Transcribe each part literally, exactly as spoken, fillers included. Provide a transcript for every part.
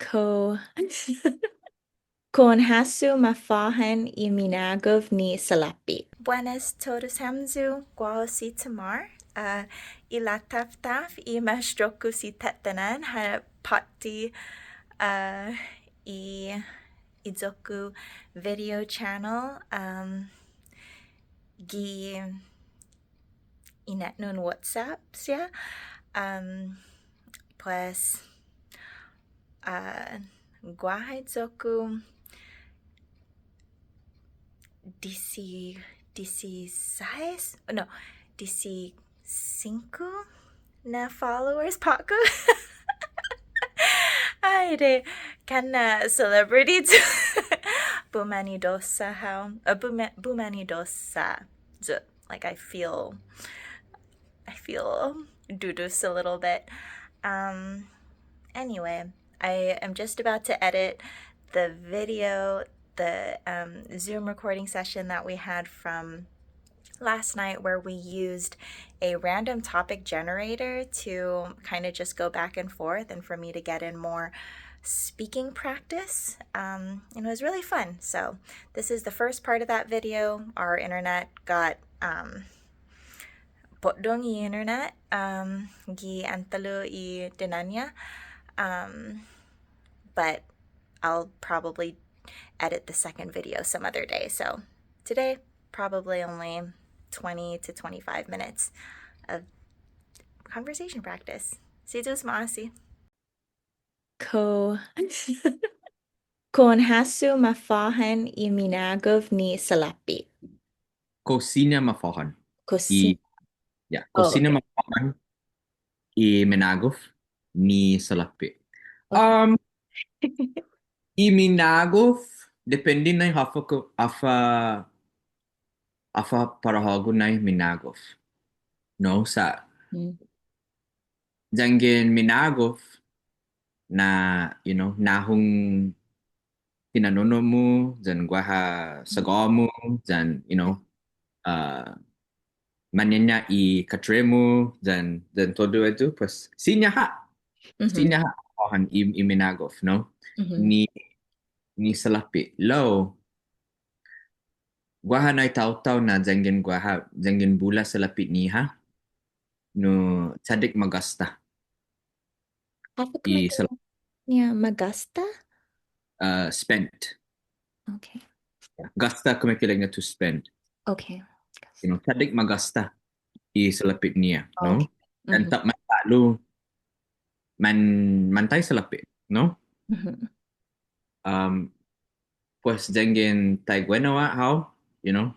Kao, kao un hasso mafåhan i minagof ni salåpe'. Buenas todus hamyo, guåhu si Tamar. Uh, i lataftaf i ma'estro-ku si Tetehnan ha påtte, uh, i, i iyo-ku video channel, um, gi i na'an un WhatsApp siha. Um, pues, uh, guaha iyo-ku diesi-, diesisais, no, diesisingko na followers på'go. Ai, de, kana celebrity. Bumanidosa hao. Uh, buma-, bumanidosa. Ju-, like, I feel, I feel dudus a little bit. Um, anyway, I am just about to edit the video, the, um, Zoom recording session that we had from last night, where we used a random topic generator to kind of just go back and forth and for me to get in more speaking practice. Um, and it was really fun. So this is the first part of that video. Our internet got, um, poddong i internet, um, gi Antalya i dinanña'. Um, but I'll probably edit the second video some other day. So today, probably only twenty to twenty-five minutes of conversation practice. Si Yu'os ma'åse'. Kao, kao un hasso mafåhan i minagof ni salåpe'. Kao siña mafåhan. Kao si- i, yeah, kao siña mafåhan i minagof ni salåpe'. Okay. Um, i minagof, depende nai håfa ku-, håfa, håfa para hågu nai minagof. No, sa'. Mm. Yanggen minagof na, you know, nahong tinano'-mu, yan guaha sagå-mu, yan, you know, uh, mañaña' i katre-mu, yan, yan todu eyu, pues, siña ha'. Mhm. Siña ha' mafåhan i, i minagof, no? Mhm. Ni, ni salåpe'. Lao, guaha nai taotao na yanggen guaha, yanggen bula salåpe'-ñiha, no, chaddek magåsta. Håfa kumeke'ilek-ña magåsta? Uh, spent. Okay. Yeah. Gåsta kumeke'ilek-ña to spend. Okay. You know, chaddek magåsta i salåpe'-ñiha, no? Okay. Yan, mhm, ta-, man ta'lo, man, mantai salåpe', no? Mhm. Um, pues, yanggen taiguenao ha' hao, you know,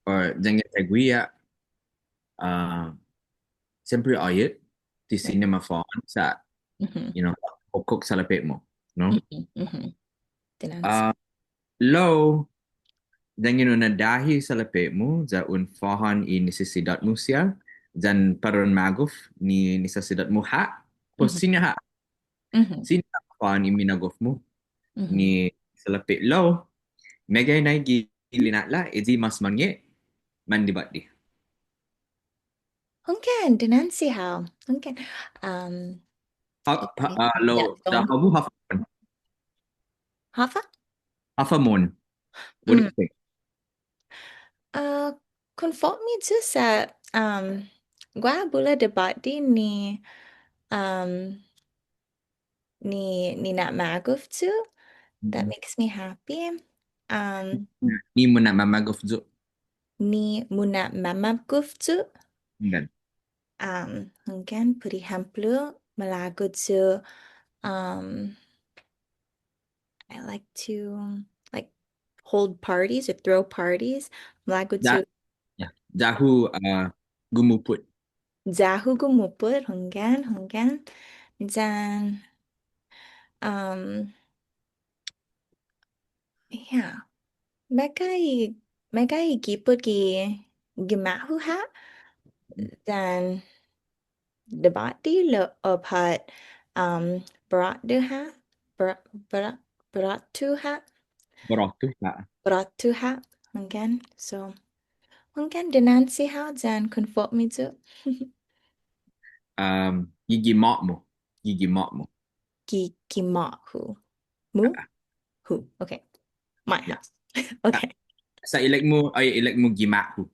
or yanggen taiguihi ha', uh, siempre åhe' ti siña mafåhan sa', mhm, you know, hokkok salåpe'-mu, no? Mhm, mhm. Tinan. Uh, lao, yanggen un adahi salåpe'-mu, ya un fåhan i nisesidåt-mu siha, yan para un magof ni nisesidåt-mu ha', pues, mhm, siña ha'. Mhm. Siña fåhan i minagof-mu. Mhm. Ni salåpe' lao, meggai nai gi lina'la', eyi mas månnge', mandibåtde. Hunggan, dinanche hao. Hunggan. Um, ha-, ha-, uh, lao, ya, ya hågu håfa mohon. Håfa? Håfa mohon. What do you think? Uh, konfotme yu' sa', um, guaha bula dibåtde ni, um, ni, ni na'magof yu'. That makes me happy. Um, ni muna'mamagof yu'. Ni muna'mamagof yu'. Hunggan. Um, hunggan, por ehemplo, malago' yu', um, I like to, like, hold parties or throw parties. Malago' yu'. Ya-, ya-hu, uh, gumupot. Ya-hu gumupot, hunggan, hunggan. Yan, um, yeah. Meggai, meggai gipot gi, gima'-hu ha'. Yan, dibåtde lao, oh, pat, um, bråtu ha', bra-, bra-, bråtu ha'. Bråtu ha'. Bråtu ha', hunggan. So, hunggan, dinanche hao yan konfotme yu'. Um, gi gima'-mu, gi gima'-mu. gi-, gima'-hu. Mu? Hu. Okay. My house. Okay. Sa' ilek-mu, ai, ilek-mu gima'-hu.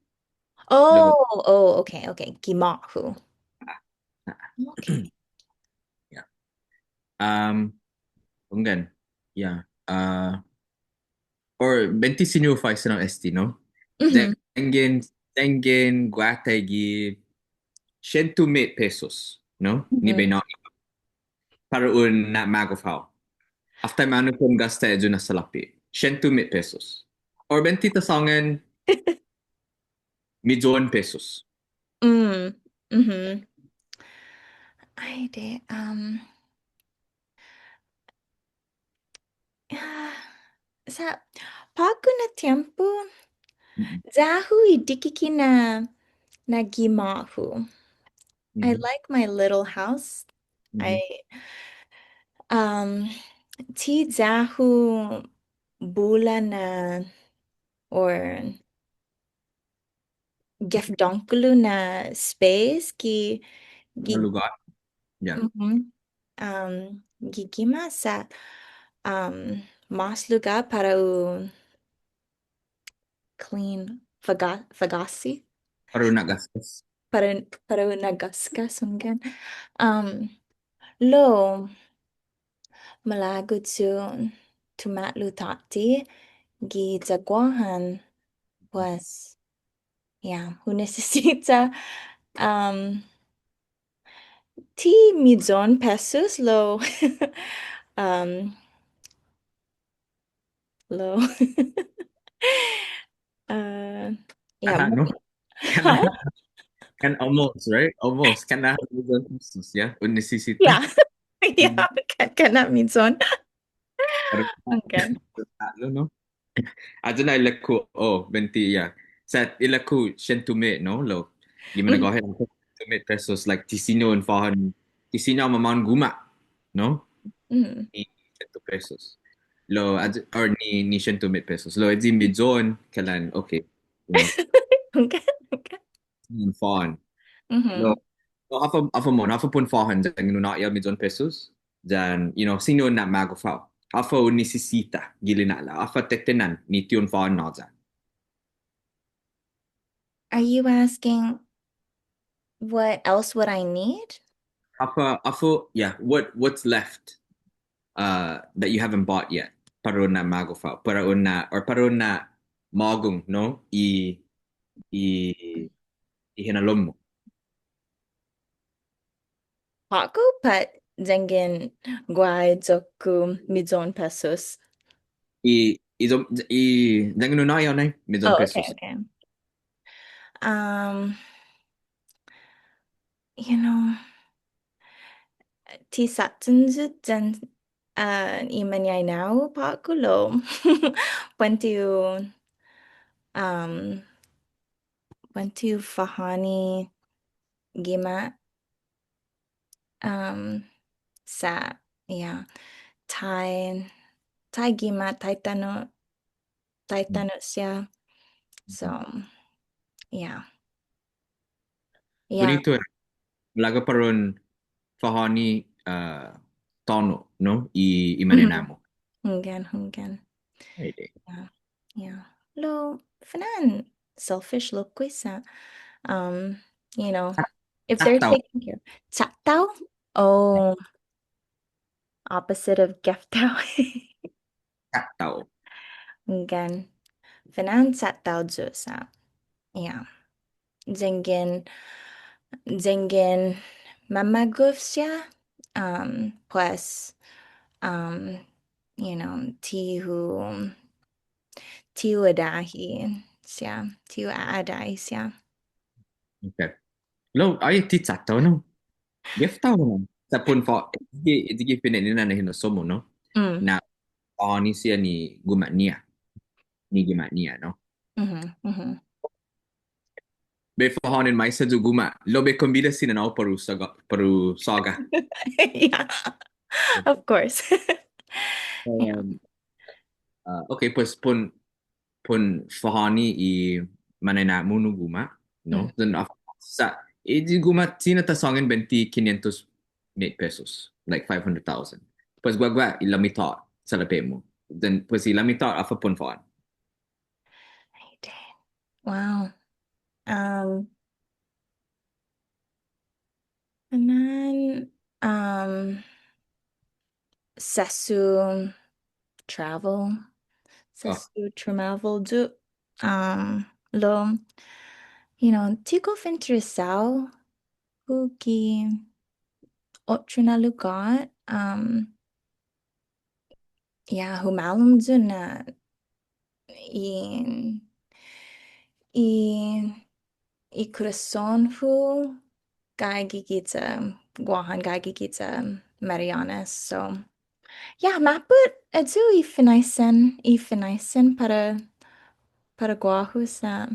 Oh, oh, okay, okay. Gima'-hu. Okay. Um, hunggan. Yeah. Uh, or buente siña hu faisen este, no? Yanggen, yanggen guaha taiguihi sientu mit pesos, no? Ni bai nå'i. Para un na'magof hao. Håfa taimanu para un gåsta ayu na salåpe'. Sientu mit pesos. Or buente ta sångan miyon pesos. Mm, mhm. Ai, de, um, ah, sa' på'go na tiempo, ya-hu i dikike' na, na gima'-hu. I like my little house. I, um, ti ya-hu bula na, or gef dångkolo na space gi, gi, Lugåt. Yeah. Um, gi gima' sa', um, mås lugåt para u clean fåga-, fågåsi. Para u na'gåsgas. Para, para u na'gåsgas, hunggan. Um, lao, malago' yu' tuma'lo tåtte giya Guåhan, pues, yeah, hu nisisita, um, ti miyon pesos lao, um, lao. Uh, yeah, Aha, no? Kan, kan almost, right? Almost. Kan na miyon pesos, yeah? Un nisisita. Yeah. Yeah, kan, kan na miyon. Okay. Ta'lo, no? Ayu na ilek-hu, oh, buente, yeah. Sa' ilek-hu sientu mit, no? Lao, gi minagåhet, sientu mit pesos, like, ti siña un fåhan, ti siña un mamåhan guma', no? Ni sientu pesos. Lao, ayu, or ni, ni sientu mit pesos. Lao, ayu miyon, kalan, okay. You know, Okay, okay. Un fåhan. Lao, lao håfa, håfa mohon, håfa para un fåhan, yanggen un nå'i miyon pesos. Yan, you know, siña un na'magof hao. Håfa un nisisita gi lina'la'. Håfa tetehnan ni ti un fåhan nåya. Are you asking what else would I need? Håfa, håfa, yeah, what, what's left, uh, that you haven't bought yet? Para un na'magof hao. Para un na, or para un na'magof, no? I, i, i hinalom-mu. På'go, pat yanggen guaha iyo-ku miyon pesos. I, i, i, yanggen un nå'i hao nai, miyon pesos. Oh, okay, okay. Um, you know, ti sångan yu' yan, uh, i mañaina-hu på'go lao. Buente hu, um, buente hu fahåni gima', um, sa', yeah, tai, tai gima', tai tåno', tai tåno' siha. So, yeah. Yeah. Bunitu, eh. Malago' para un fahåni, uh, tåno', no? I, i mañaina-mu. Hunggan, hunggan. Ai adei. Yeah. Yeah. Lao, fana'an selfish lokkue' sa', um, you know, if they're taking care. Chattao? Oh. Opposite of geftao. Chattao. Hunggan. Fana'an chattao yu' sa'. Yeah. Yanggen, yanggen mamagof siha, um, pues, um, you know, ti hu, ti hu adahi siha, ti hu adahi siha. Okay. Lao, ai, ti chattao, no? Geftao, no? Sa' para un fa-, ayu gi, ayu gi fine'nina na hinasso-mu, no? Na fahåni siha ni guma'-ña. Ni gima'-ña, no? Bai fahåni maisa yu' guma'. Lao bai kombida si nanå-hu para u såga, para u såga. Yeah. Of course. Yeah. Um, uh, okay, pues para un, para un fahåni i mañaina-mu na guma', no? Then of, sa', i guma' siña ta sångan buente kinientos mit pesos, like five hundred thousand. Pues guaguaha i lamitåt salåpe'-mu. Then, pues i lamitåt håfa para un fåhan. Wow. Um, and then, um, sesso travel. Sesso travel yu', um, lao, you know, ti gof interesao hu gi otro na lugåt, um, yeah, humålom yu' na i, i, i korason-hu gaige giya Guåhan, gaige giya Marianas. So, yeah, mappot ayu i finaisen, i finaisen para, para guåhu sa'.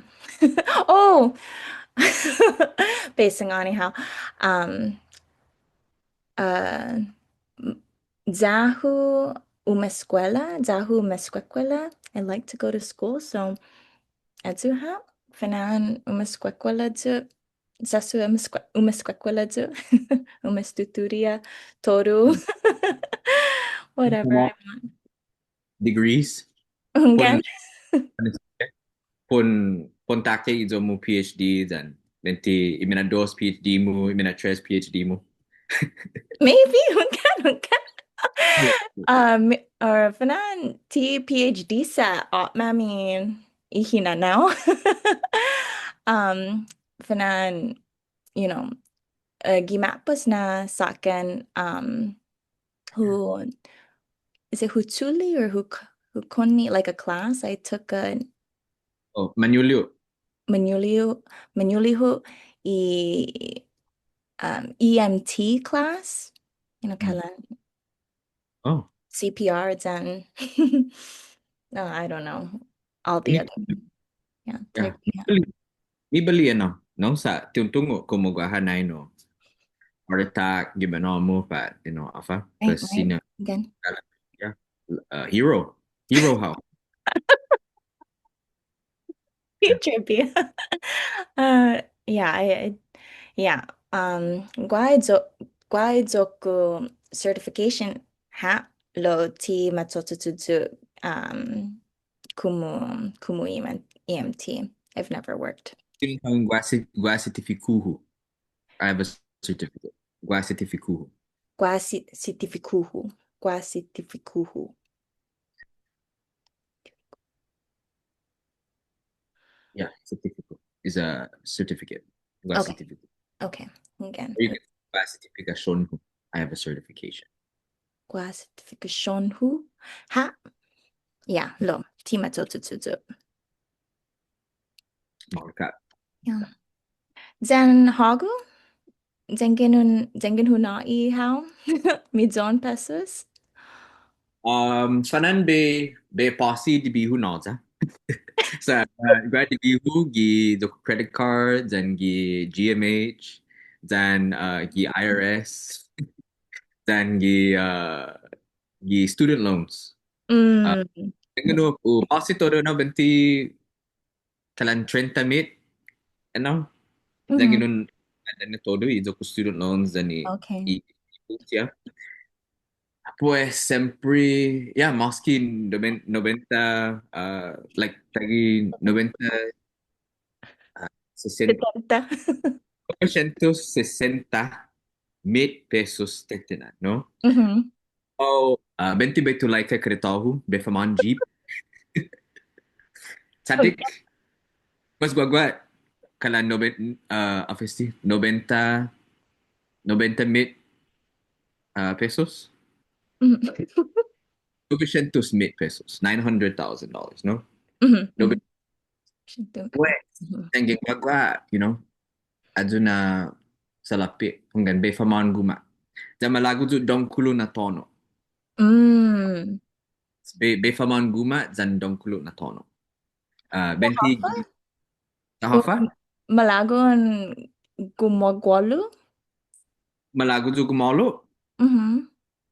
Oh! Bai sangåni hao. Um, uh, ya-hu umeskuela, ya-hu umeskuekuela. I like to go to school, so ayu ha', fana'an umeskuekuela yu', sesso umeskue-, umeskuekuela yu', umestudia todu, whatever I want. Degrees. Hunggan. Pon, pon, pon takhok i iyo-mu PhD yan. Buente i mina'dos PhD-mu, i mina'tres PhD-mu. Maybe, hunggan, hunggan. Yeah. Um, or fana'an ti PhD sa' åpmam i hinanao. Um, fana'an, you know, uh, gi ma'pos na såkkan, um, hu, is it hu chule' or hu, hu konne', like, a class? I took a Oh, mañuli'. Mañuli', mañuli' hu i, um, E M T class, you know, kalan Oh. C P R yan, no, I don't know, all the other, yeah, yeah. Mi bali, mi bali ennao, no, sa' ti un tungo' komu guaha nai no heart attack, gi manåmmu, pat, you know, håfa, pues, right, sino, yeah, uh, hero, hero hao. Trivia. Uh, yeah, I, I, yeah. Um, guaha iyo-, guaha iyo-ku certification ha', lao ti macho'cho'cho' yu', um, komu, komu E M, E M T. I've never worked. Ti un hunggan, guaha si-, guaha sititifiku-hu. I have a certificate. Guaha sititifiku-hu. Guaha si-, sititifiku-hu. Guaha sititifiku-hu. Yeah, certificate is a certificate. Guaha sititifiku. Okay. Again. Or you can guaha sititifikasión-hu. I have a certification. Guaha sititifikasión-hu. Ha. Yeah, lao ti macho'cho'cho' yu'. Maolek. Yeah. Yan hågu? Yanggen un, yanggen hu nå'i hao miyon pesos? Um, fana'an bai, bai påsi dibi-hu nai ya. Sa', uh, guaha dibi-hu gi iyo-ku credit card, yan gi G M H, yan, uh, gi I R S, yan gi, uh, gi student loans. Uh, yanggen hu, hu påsi todu na buente kalan trenta mit, you know? Yanggen un atan todu i iyo-ku student loans yan i, i, i, yeah. Pues siempre, yeah, mås ki noben-, nobenta, uh, like, taiguihi nobenta, uh, sesenta. Setenta. Nobesientos sesenta mit pesos tetehnan, no? Oh, uh, buente bai tulaika keretå-hu, bai famåhan jeep. Chaddek. Okay. Pues guaguaha, kalan noben-, uh, håfa esti, nobenta, nobenta mit, uh, pesos? Nobesientos mit pesos, nine hundred thousand dollars, no? Nobe-, Pues, yanggen guaguaha, you know, ayu na salåpe', hunggan, bai famåhan guma'. Ya malago' yu' dångkolo na tåno'. Mm. Bai, bai famåhan guma' yan dångkolo na tåno'. Uh, buente, sa' håfa? Sa' håfa? Malago' un gumaguålo'? Malago' yu' gumaguålo'? Mm-hmm.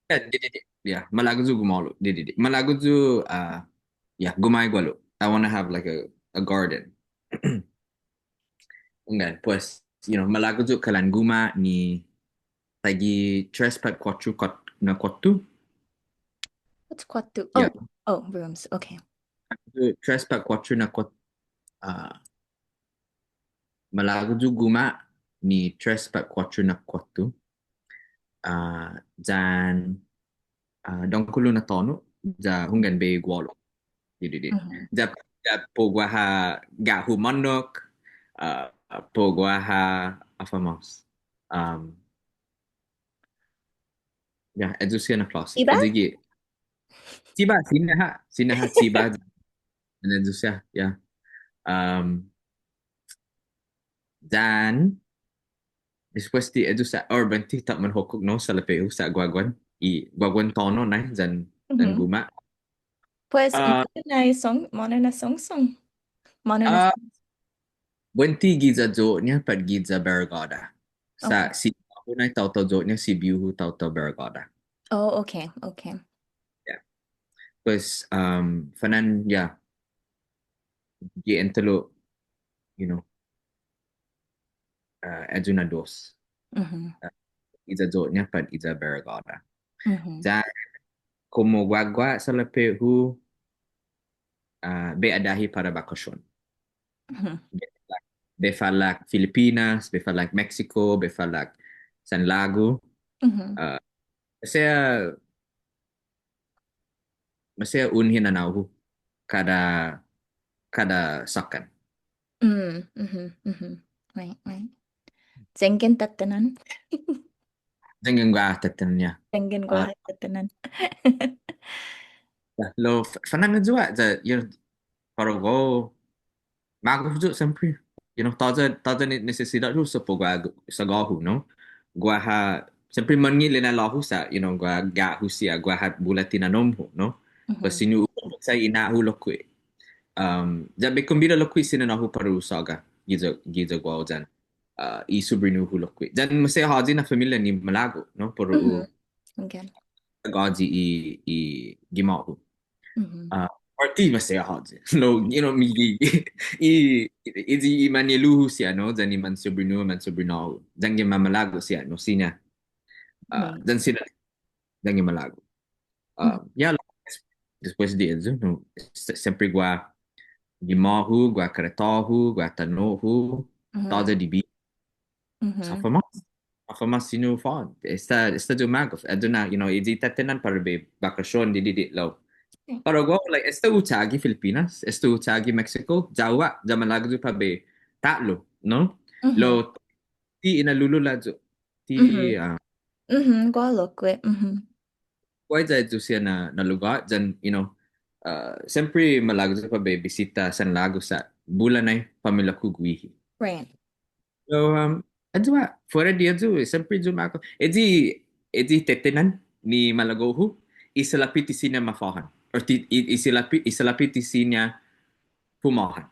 Yeah, di, di, di. Yeah, malago' yu' gumaguålo'. Di, di, di. Malago' yu', uh, yeah, gumaguålo'. I wanna have, like, a, a garden. Hunggan, pues, you know, malago' yu' kalan guma' ni taiguihi tres pat kuåttro kuåt-, na kuåtto. Kuåtto. Oh, yeah. Oh, rooms. Okay. Tres pat kuåttro na kuåt-, ah, malago' yu' guma' ni tres pat kuåttro na kuåtto. Ah, yan, ah, dångkolo na tåno', ya hunggan bai gualo'. Di, di, di. Mhm. Ya, ya para guaha ga'ho månnok, ah, para guaha, håfa mås? Um, ya, ayu siha na klåse. Chiba? Ayu gi-, chiba, siña ha', siña ha', chiba. Ayu siha, ya. Um, yan, despues di ayu sa', or buente ta manhokkok, no, salåpe'-hu sa' guaguan, i guaguan tåno' nai, yan, yan guma'. Pues, ah, månu na i song-, månu na songsong. Månu na, ah, songsong. Buente giya Yo'ña pat giya Barigåda. Sa' okay. Si, hu nai taotao Yo'ña, si bihu-hu taotao Barigåda. Oh, okay, okay. Yeah. Pues, um, fana'an, yeah. Gi entalo', you know, uh, ayu na dos. Mhm. Uh, iya Yo'ña pat iya Barigåda. Mhm. Ya, komu guaguan salåpe'-hu, uh, bai adahi para bakasion. Mhm. Bai falak, bai falak Filipinas, bai falak Mexico, bai falak San Lagu. Mhm. Uh, o sea, maseha un hinanao-hu kada, kada såkkan. Mm, mhm, mhm. Right, right. Yanggen tetehnan. Yanggen guaha tetehnan, ya. Yanggen guaha tetehnan. Ya, lao f-, fana'an ayu ha', ya, you know, para guåhu, magof yu' siempre, you know, tåya', tåya' ni-, nisisidåt-hu sa' para guaha, sa' guåhu, no? Guaha, siempre månnge' lina'la'-hu sa', you know, guaha ga'hu siha, guaha bula tinanom-hu, no? Mhm. Pues siña u, sa' i na'å-hu lokkue'. Um, ya bai kombida lokkue' si nanå-hu para u såga, giya, giya guåhu yan. Uh, i sobrinu-hu lokkue'. Yan maseha håyi na familia ni malago', no? Para u, mhm, okay, gaige i, i gima'-hu. Mhm. Uh, or ti maseha håyi. No, you know, mi, i, i, i, i mañe'lu-hu siha, no, yan i mansobrinu, mansobrinå-hu. Yanggen mamalago' siha, no, siña. Uh, right. Yan siña, yanggen malago'. Uh, mhm, ya, despues di ayu, no, si-, siempre guaha gima'-hu, guaha karetå-hu, guaha tano'-hu, mhm, tåya' dibi. Mhm. Sa' håfa mås. Håfa mås siña u fåhan. Esta, esta yu' magof. Ayu na, you know, i tetehnan para bai bakasion di, di, di, lao. Para guåhu, like, esta hu chagi Filipinas, esta hu chagi Mexico, ya guaha, ya malago' yu' para bai ta'lo, no? Mhm. Lao, ti inalulula yu'. Ti, mhm, ah. Mhm, guaha lokkue', mhm. Guaha ya ayu siha na, na lugåt, yan, you know, ah, siempre malago' yu' para bai bisita San Lagu sa' bula nai familia-ku guihi. Right. So, um, ayu ha', fuera di ayu, eh, siempre yu' magof. Ayu, ayu tetehnan ni malago'-hu, i salåpe' ti siña mafåhan. Or ti, i, i salåpe', i salåpe' ti siña fumåhan.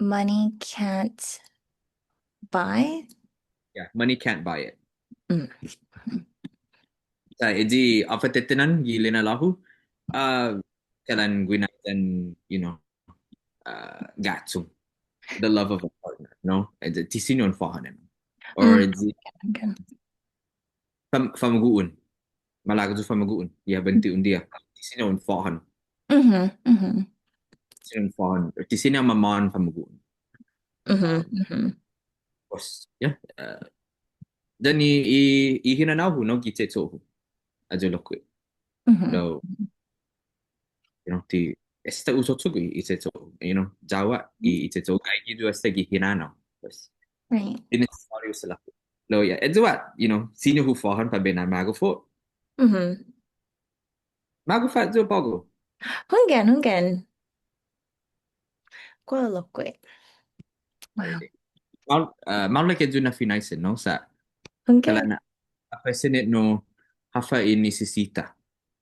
Money can't buy? Yeah, money can't buy it. Mm. Sa' ayu, håfa tetehnan gi lina'la'-hu, uh, kalan guinaiya, you know, uh, ga'chong. The love of a partner, no? Eh, ti siña un fåhan enao. Or, mm, ayu, okay, okay. Fam-, famagu'on. Malago' yu' famagu'on. Ya, buente un diha. Ti siña un fåhan. Mhm, mhm. Ti siña un fåhan. Ti siña mamåhan famagu'on. Mhm, um, mhm. Pues, ya, uh, yan i, i, i hinanao-hu, no, gi che'cho'-hu. Ayu lokkue'. Mhm. Lao, you know, ti, esta hu cho'cho'gue i, i che'cho'-hu, you know, ya guaha i, i che'cho'-hu, gaige yu' esta gi hinanao, pues. Right. Ti nisisåriu salåpe'. Lao, ya, ayu ha', you know, siña hu fåhan para bai na'magof yu'. Mhm. Magof ha' yu' på'go. Hunggan, hunggan. Guaha lokkue'. Wow. Maolek, uh, maolek ayu na finaisen, no? Sa'. Hunggan. Kalan na, håfa siña, no, håfa i nisisita.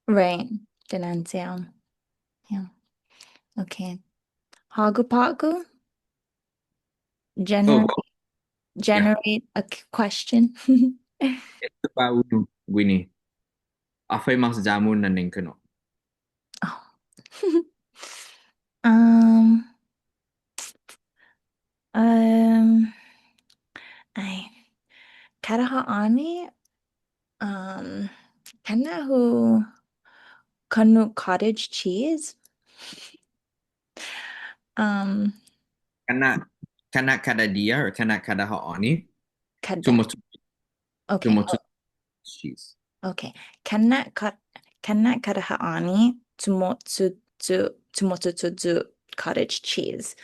Right. Ganansio. Yeah. Okay. Hågu på'go? Oh, generate, yeah, generate a q-, question. Esta guaha unu, guini. Håfa i mas ya-mu na nengkanno'? Oh. Um, um, ai. Kada ha'åni, um, Kana' hu kånno' cottage cheese? Um, kana', kana' kada diha or kana' kada ha'åni. Kada. Tumo-, okay. Tumotutu cheese. Okay. Kana' ka-, kana' kada ha'åni, tumo-, tu-, tu-, tumotutu cottage cheese.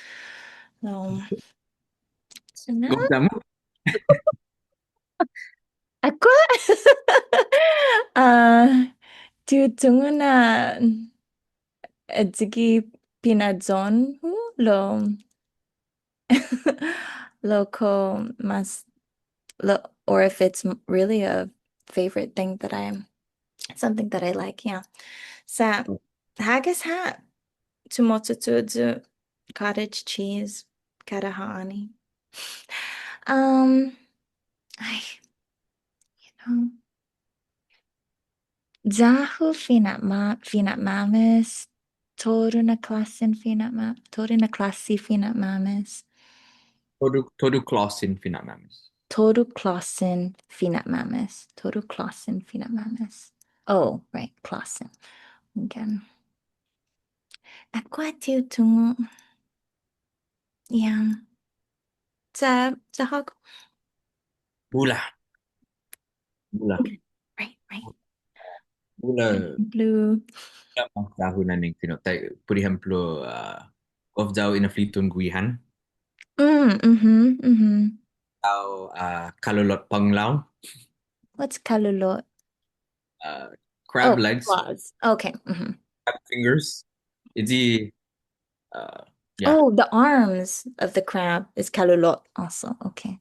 Um, so now, gof ya-mu? Ako? Ah, ti hu tungo' na, eh, ayugue' pinayon-hu lao, lao kao mas, lao, or if it's m-, really a favorite thing that I, something that I like, yeah. Sa', hagas ha' tumotutu cottage cheese kada ha'åni. Um, ai, you know, ya-hu fina'ma-, fina'mames, todu na klåsen fina'ma-, todu na klåsi fina'mames. Todu, todu klåsen fina'mames. Todu klåsen fina'mames. Todu klåsen fina'mames. Oh, right, klåsen. Again. Ako ha' ti hu tungo'. Yeah. Ya, ya hågu? Bula. Bula. Right, right. Bula. Blue. Bula mås ya-hu nangga fino'. Like, por ehemplo, ah, gof ya-hu inafliton guihan. Mm, mm-hmm, mm-hmm. Lao, ah, kalulot panglao. What's kalulot? Uh, crab legs. Oh, claws. Okay. Mm-hmm. Crab fingers. It's, uh, yeah. Oh, the arms of the crab is kalulot also. Okay.